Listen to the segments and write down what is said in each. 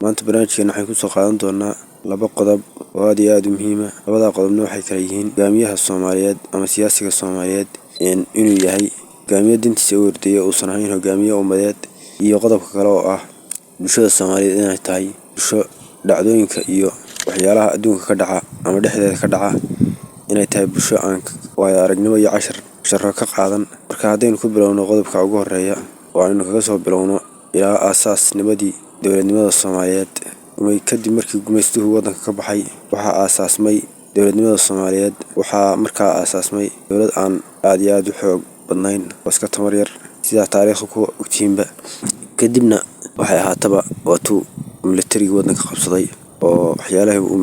Maanta barnaamijkeena waxaan kusoo qaadan doonaa laba qodob oo aad iyo aad u muhiima. Labadaa qodobna waxay kala yihiin hogaamiyaha Soomaaliyeed ama siyaasiga Soomaaliyeed inuu yahay hogaamiye dantiisa u ordaya, uusan ahayn hogaamiye ummadeed, iyo qodobka kale oo ah bulshada Soomaaliyeed inay tahay bulsho dhacdooyinka iyo waxyaalaha adduunka ka dhaca ama dhexdeeda ka dhaca inay tahay bulsho aan waayo aragnimo iyo cashar sharo ka qaadan. Marka haddaynu ku bilowno qodobka ugu horeeya oo aynu kaga soo bilowno ilaa aasaasnimadii dowladnimada Soomaaliyeed. Kadib markii gumaystuhu waddanka ka baxay, waxaa aasaasmay dowladnimada Soomaaliyeed. Waxaa markaa aasaasmay dowlad aan aad iyo aad u xoog badnayn oo iska tamar yar, sidaa taariikhda ku ogtihiinba. Kadibna waxay ahaataba waatuu milatarigii waddanka qabsaday, oo waxyaalaha uu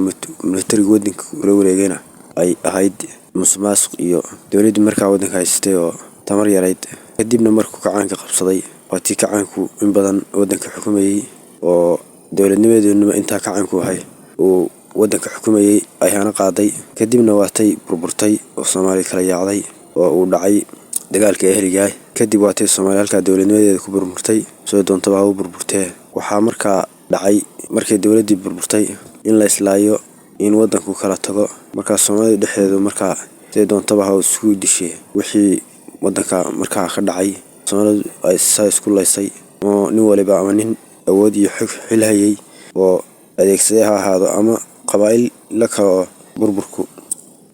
milatariga waddanka ula wareegayna ay ahayd musuqmaasuq iyo dowladdii markaa waddanka haysatay oo tamar yarayd. Kadibna markuu kacaanka qabsaday, waa tii kacaanku in badan waddanka xukumayey, oo dowladnimadeennuma intaa kacaanku ahay uu waddanka xukumayey ay hana qaaday. Kadibna waatay burburtay oo Soomaaliya kala yaacday oo uu dhacay dagaalka ehligaah. Kadib waatay Soomaaliya halkaa dowladnimadeeda ku burburtay, soo doontaba ha u burburtee. Waxaa markaa dhacay markay dowladdii burburtay in la islaayo, in waddanku kala tago. Markaa Soomaalida dhexdeedu markaa siday doontaba ha isugu dishee wixii waddanka markaa ka dhacay, Soomaalidu ay saa isku laysay, oo nin waliba ama nin awood iyo xog xil hayay oo adeegsaday ha ahaado, ama qabaa'il la kale oo burburku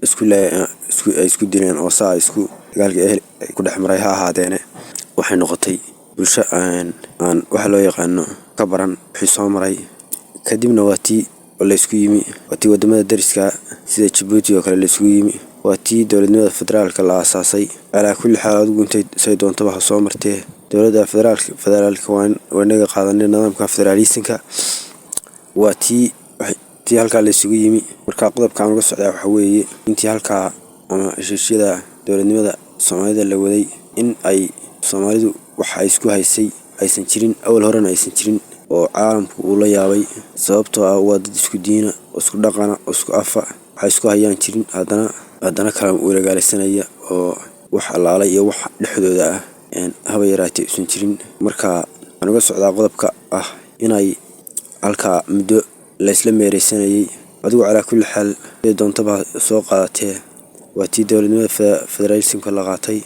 isku ay isku dileen oo saa isku dagaalka ehel ku dhex maray ha ahaadeene, waxay noqotay bulsho aan waxa loo yaqaano ka baran wixii soo maray. Kadibna waa tii laysku yimi, waa tii wadamada dariska sida Jabuuti oo kale laysugu yimi, waa tii dowladnimada federaalka la aasaasay. Calaa kulli xaal, adigu intay say doontaba ha soo martee, dowladda federaalka waa inaga qaadanay nidaamka federaalisinka, waa tii halkaa laysugu yimi. Marka qodobka aan uga socdaa waxa weeye intii halkaa ama heshiisyada dowladnimada Soomaalida la waday in ay Soomaalidu waxa ay isku haysay aysan jirin, awal horena aysan jirin, oo caalamku uu la yaabay, sababtoo ah waa dad isku diina oo isku dhaqana oo isku afa, waxay isku hayaan jirin, haddana kala wareegaalaysanaya oo wax allaalay iyo wax dhexdooda ah haba yaraatee usan jirin. Marka waxaan uga socdaa qodobka ah inay halkaa muddo laysla meereysanayay. Adigu calaa kulli xaal siday doontaba soo qaadatee, waa tii dowladnimada federaalismka la qaatay.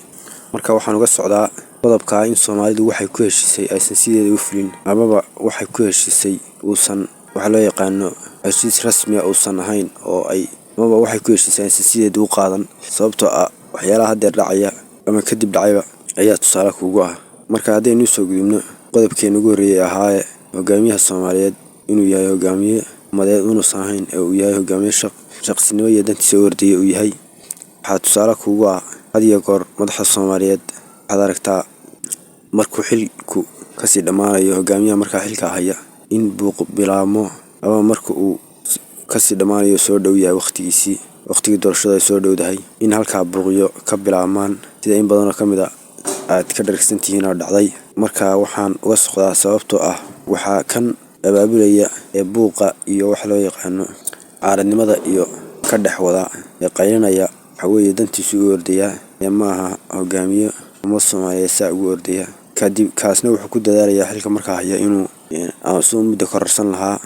Marka waxaan uga socdaa qodobkaa in Soomaalidu waxay ku heshiisay aysan sideeda u fulin, amaba waxay ku heshiisay uusan waxa loo yaqaano heshiis rasmiya uusan ahayn, oo ay amaba waxay ku heshiisay aysan sideeda u qaadan, sababtoo ah waxyaalaha haddeer dhacaya ama kadib dhacayba ayaa tusaale kuugu ah. Marka haddaynu usoo gudubno qodobkeena ugu horreeyay ahaaye hogaamiyaha Soomaaliyeed inuu yahay hogaamiye ummadeed unuusan ahayn ee uu yahay hogaamiye shaqsinimo iyo dantiisa u ordaya uu yahay, waxaa tusaale kuugu ah had iyo goor madaxda Soomaaliyeed waxaad aragtaa markuu xilku kasii dhammaanayo hogaamiyaha markaa xilka haya in buuq bilaabmo, ama marka uu kasii dhammaanayo soo dhow yahay waqtigiisii, waqtigii doorashada ay soo dhowdahay, in halkaa buuqyo ka bilaabmaan, sida in badanoo ka mid a aad ka dharagsantihiin oo dhacday. Marka waxaan uga socdaa sababtoo ah waxaa kan abaabulaya ee buuqa iyo waxa loo yaqaano caaradnimada iyo ka dhex wada ee qaylinaya waxa weeye dantiisu u ordayaa ee maaha hogaamiye ummad Soomaaliyeed saa ugu ordaya. Kadib kaasna wuxuu ku dadaalayaa xilka markaa haya inuu soo muddo kororsan lahaa.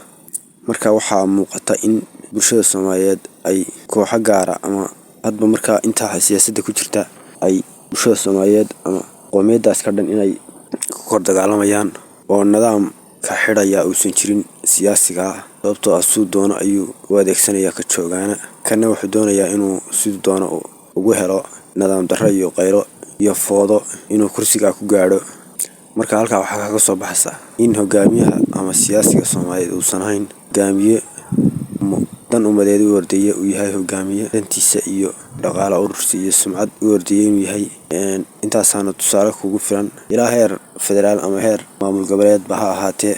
Marka waxaa muuqata in bulshada Soomaaliyeed ay kooxo gaara ama hadba markaa intaa siyaasadda ku jirta ay bulshada Soomaaliyeed ama qowmiyaddaas ka dhan inay ku kor dagaalamayaan, oo nidaam ka xidhaya uusan jirin siyaasiga ah, sababtoo ah siduu doono ayuu u adeegsanayaa ka joogaana, kana wuxuu doonayaa inuu siduu doono ugu helo nidaam darro iyo qaylo iyo foodo inuu kursigaa ku gaadho. Marka halkaa waxaa kaga soo baxaysa in hogaamiyaha ama siyaasiga Soomaaliyeed uusan ahayn hogaamiye dan ummadeed u ordaya, uu yahay hogaamiye dantiisa iyo dhaqaala urursi iyo sumcad u ordaya inuu yahay. Intaasaana tusaale kugu filan ilaa heer federaal ama heer maamul goboleedba ha ahaatee.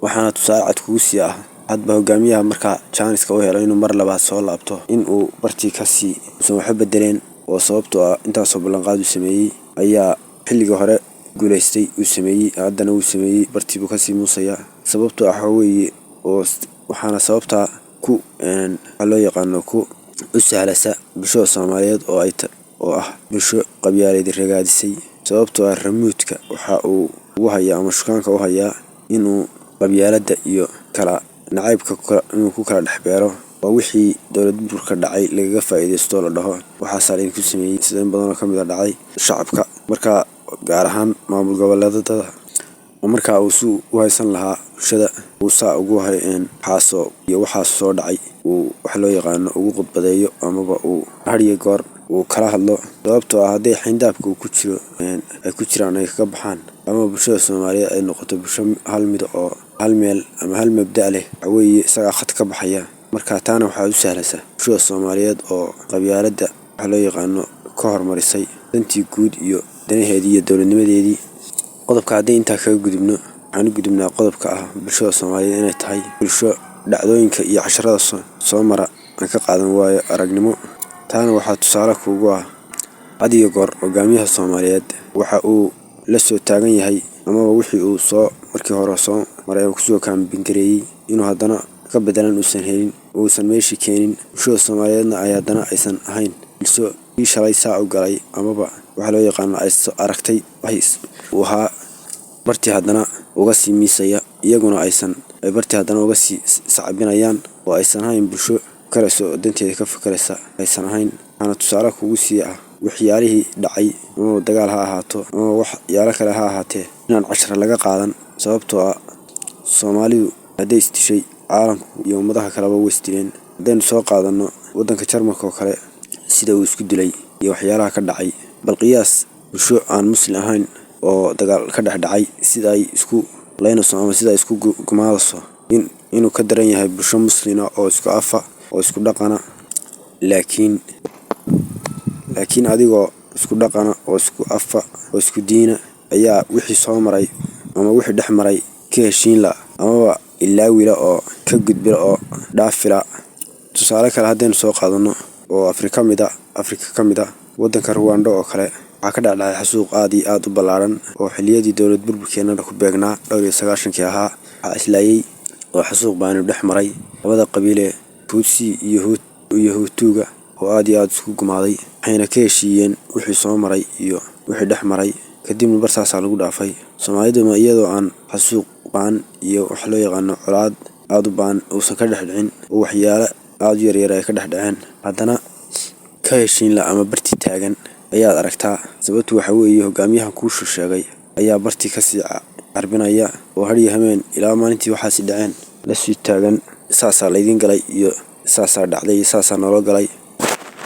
Waxaana tusaale cad kugu sii ah hadba hogaamiyaha markaa jaaniska u helo inuu mar labaad soo laabto in uu bartii kasii uusan waxba bedeleen, oo sababtoo ah intaasoo ballanqaad uu sameeyey ayaa xilligii hore guulaystay uu sameeyey, haddana uu sameeyey, bartiibuu kasii muusaya, sababtoo ah waxa weeye oo waxaana sababtaa ku waxa loo yaqaano ku u sahlasa bulshada Soomaaliyeed oo ay oo ah bulsho qabyaaleed ragaadisay, sababtoo ah ramuudka waxa uu ugu hayaa ama shukaanka u hayaa inuu qabyaaladda iyo Kala nacaybka inuu ku kala dhex beero waa wixii dowlad burburka dhacay lagaga faa'iidaysto, la dhaho waxaasaa laydinku sameeyey, sida in badanoo ka mid a dhacday shacabka, marka gaar ahaan maamul goboleedada, oo markaa uu si u haysan lahaa bulshada uu saa ugu waxaasoo iyo waxaas soo dhacay uu wax loo yaqaano ugu khudbadeeyo amaba uu har iyo goor uu kala hadlo. Sababtoo ah hadday xayndaabka uu ku jiro ay ku jiraan ay kaga baxaan, ama bulshada Soomaaliyeed ay noqoto bulsho hal mid oo hal meel ama hal mabda' leh, waxa weeye isagaa khad ka baxaya. Marka taana waxaa u sahlaysa bulshada Soomaaliyeed oo qabyaaladda waxa loo yaqaano ka hormarisay dantii guud iyo danaheedii iyo dowladnimadeedii. Qodobka haddii intaa kaga gudubno, waxaan u gudubnaa qodobka ah bulshada Soomaaliyeed inay tahay bulsho dhacdooyinka iyo casharada soo mara aan ka qaadan waayo aragnimo. Taana waxaa tusaale kuugu ah, had iyo goor hogaamiyaha Soomaaliyeed waxa uu la soo taagan yahay amaba wixii uu soo markii hore soo maray oo kusoo kaambingareeyey inuu haddana ka bedelan uusan helin, uusan meeshii keenin. Bulshada Soomaaliyeedna ay haddana aysan ahayn bulsho kii shalay saa u galay amaba waxa loo yaqaano ay aragtay wax uu ahaa bartii haddana uga sii miisaya, iyaguna aysan ay bartii haddana uga sii sacbinayaan, oo aysan ahayn bulsho fakaraysa oo danteeda ka fakaraysa aysan ahayn. Waxaana tusaale kugu sii ah waxyaalihii dhacay, amaba dagaal ha ahaato amaba waxyaalo kale ha ahaatee, inaan cashar laga qaadan. Sababtoo ah Soomaalidu hadday isdishay, caalamku iyo ummadaha kaleba way isdileen. Haddaynu soo qaadano waddanka Jarmalka oo kale, sida uu isku dilay iyo waxyaalaha ka dhacay, bal qiyaas bulsho aan Muslim ahayn oo dagaal ka dhex dhacay sida ay isku laynayso ama sida ay isku gumaadayso, inuu ka daran yahay bulsho Muslina oo isku afa oo isku dhaqana. Laakiin adigoo isku dhaqana oo isku afa oo isku diina ayaa wixii soo maray ama wixii dhex maray ka heshiin la amaba ilaawila oo ka gudbila oo dhaafila. Tusaale kale haddaynu soo qaadano oo Afrika ka mid a, waddanka Ruwando oo kale, waxaa ka dhacdhacay xasuuq aad iyo aad u ballaaran oo xilliyadii dowlad burburkeennana ku beegnaa, 94-kii ahaa. Waxaa islaayay oo xasuuq baanu dhex maray labada qabiile Tutsi iyo Hutuga oo aad iyo aad isku gumaaday, waxayna ka heshiiyeen wixii soo maray iyo wixii dhex maray, kadibna bartaasaa lagu dhaafay. Soomaaliduna iyadoo aan xasuuq baan iyo wax loo yaqaano colaad aad u baan uusan ka dhex dhicin, oo waxyaalo aad u yaryar ay ka dhex dhaceen, haddana ka heshiin la ama bartii taagan ayaad aragtaa. Sababtu waxa weeye hogaamiyahan kuushu sheegay ayaa bartii kasii carbinaya oo har iyo hameen ilaa maalintii waxaasi dhaceen lasii taagan, saasaa laydin galay iyo saasaa dhacday iyo saasaa naloo galay.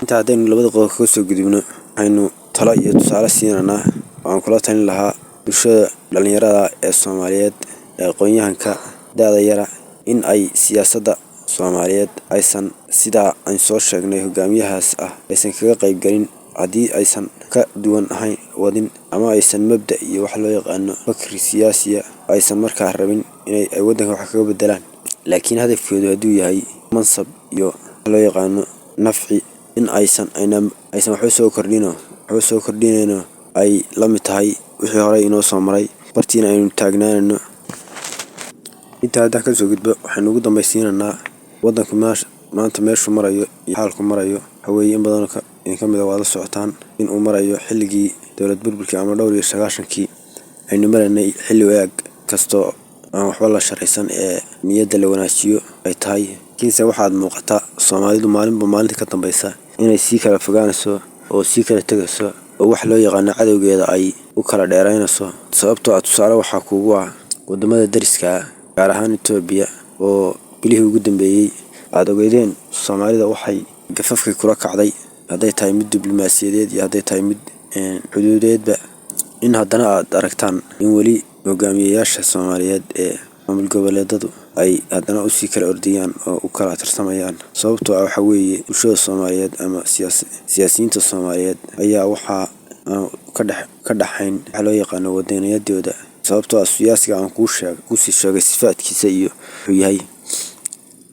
Intaa haddaynu labada qodob kaga soo gudubno, waxaynu talo iyo tusaale siinaynaa oo aan kula talin lahaa bulshada dhalinyarada ee Soomaaliyeed ee aqoon-yahanka da'da yara in ay siyaasadda Soomaaliyeed aysan sidaa aan soo sheegnay hogaamiyahaas ah aysan kaga qaybgelin haddii aysan ka duwan ahayn wadin ama aysan mabda' iyo wax loo yaqaano fakri siyaasiya aysan markaa rabin inay ay waddanka wax kaga bedelaan. Laakiin hadafkoodu hadduu yahay mansab iyo wax loo yaqaano nafci, in aysan aysan waxba soo kordhino, waxba soo kordhinayno, ay la mid tahay wixii horey inoo soo maray, bartiina aynu taagnaanayno. Intaa haddaan kasoo gudbo, waxaynu ugu dambaysiinaynaa waddanku maanta meeshuu marayo iyo xaalku marayo. Waxa weeye in badanoo idinka mid a waad la socotaan in uu marayo xilligii dowlad burburkii ama 94-kii aynu maraynay, xilli wanaag kastoo aan waxba la sharaysan ee niyadda la wanaajiyo ay tahay. Laakiinse waxaad muuqata Soomaalidu maalinba maalinta ka dambaysa inay sii kala fogaanayso oo sii kala tegayso oo wax loo yaqaano cadowgeeda ay u kala dheeraynayso. Sababtoo ah tusaale waxaa kuugu ah wadamada dariska ah, gaar ahaan Itoobiya, oo bilihii ugu dambeeyey aad ogeydeen Soomaalida waxay gafafkay kula kacday, hadday tahay mid diblomaasiyadeed iyo hadday tahay mid xuduudeedba, in haddana aad aragtaan in weli hogaamiyeyaasha Soomaaliyeed ee maamul goboleedadu ay haddana usii kala ordayaan oo u kala tartamayaan. Sababtoo ah waxa weeye bulshada Soomaaliyeed ama siyaasiyiinta Soomaaliyeed ayaa waxaa aan ka dhaxayn waxa loo yaqaano wadaniyadooda. Sababtoo ah siyaasiga aan kuusii sheegay sifaadkiisa iyo wuxuu yahay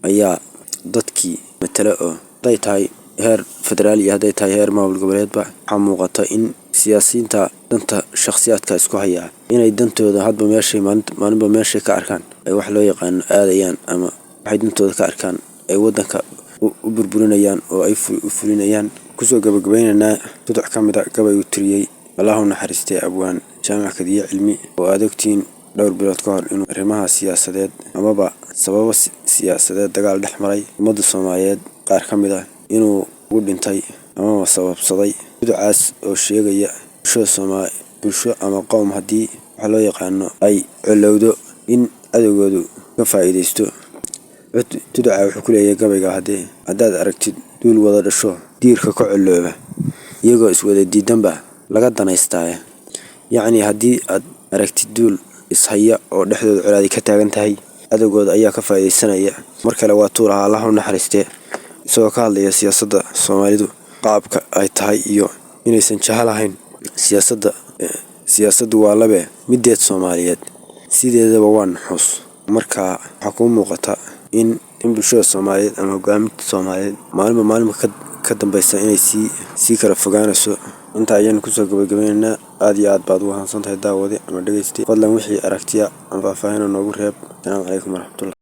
ayaa dadkii matalo, oo hadday tahay heer federaal iyo hadday tahay heer maamul goboleedba, waxaa muuqata in siyaasiyiinta danta shakhsiyaadka isku hayaa inay dantooda hadba meeshay maalinba meeshay ka arkaan ay wax loo yaqaano aadayaan, ama waxay dantooda ka arkaan ay waddanka u burburinayaan oo ay u fulinayaan. Kusoo gabagabaynaynaa tuduc ka mid a gabay uu tiriyey, Allahu naxariistay, abwaan Jaamac Kadiye Cilmi, oo aad ogtihiin dhowr bilood ka hor inuu arrimaha siyaasadeed amaba Sababo siyaasadeed dagaal dhex maray ummadda Soomaaliyeed qaar ka mid ah inuu ugu dhintay amaba sababsaday. Tuducaas oo sheegaya bulshada bulsho ama qowm haddii waxa loo yaqaano ay colowdo in cadowgoodu ka faa'iidaysto. Tuduca wuxuu ku leeyahay gabayga: haddii haddaad aragtid duul wada dhasho diirka ka colooba, iyagoo iswada diidanba laga danaystaaye. Yacni haddii aad aragtid duul ishaya oo dhexdooda colaadi ka taagan tahay, cadowgooda ayaa ka faa'iidaysanaya. Mar kale waa tuu lahaa, Allah u naxariistee, isagoo ka hadlaya siyaasadda Soomaalidu qaabka ay tahay iyo inaysan jaho lahayn siyaasadda. Siyaasaddu waa labe, mideed Soomaaliyeed sideedaba waa nuxuus. Marka waxaa kuu muuqata in bulshada Soomaaliyeed ama hogaaminta Soomaaliyeed maalinba maalinba ka dambaysa inay sii kala fogaanayso. Intaa ayaanu kusoo gabagabaynaynaa. Aad iyo aad baad ugu mahadsan tahay, daawade ama dhegeystay. Fadlan wixii aragtiya ama faahfaahin noogu reeb. Asalaamu calaykum waraxmatullah.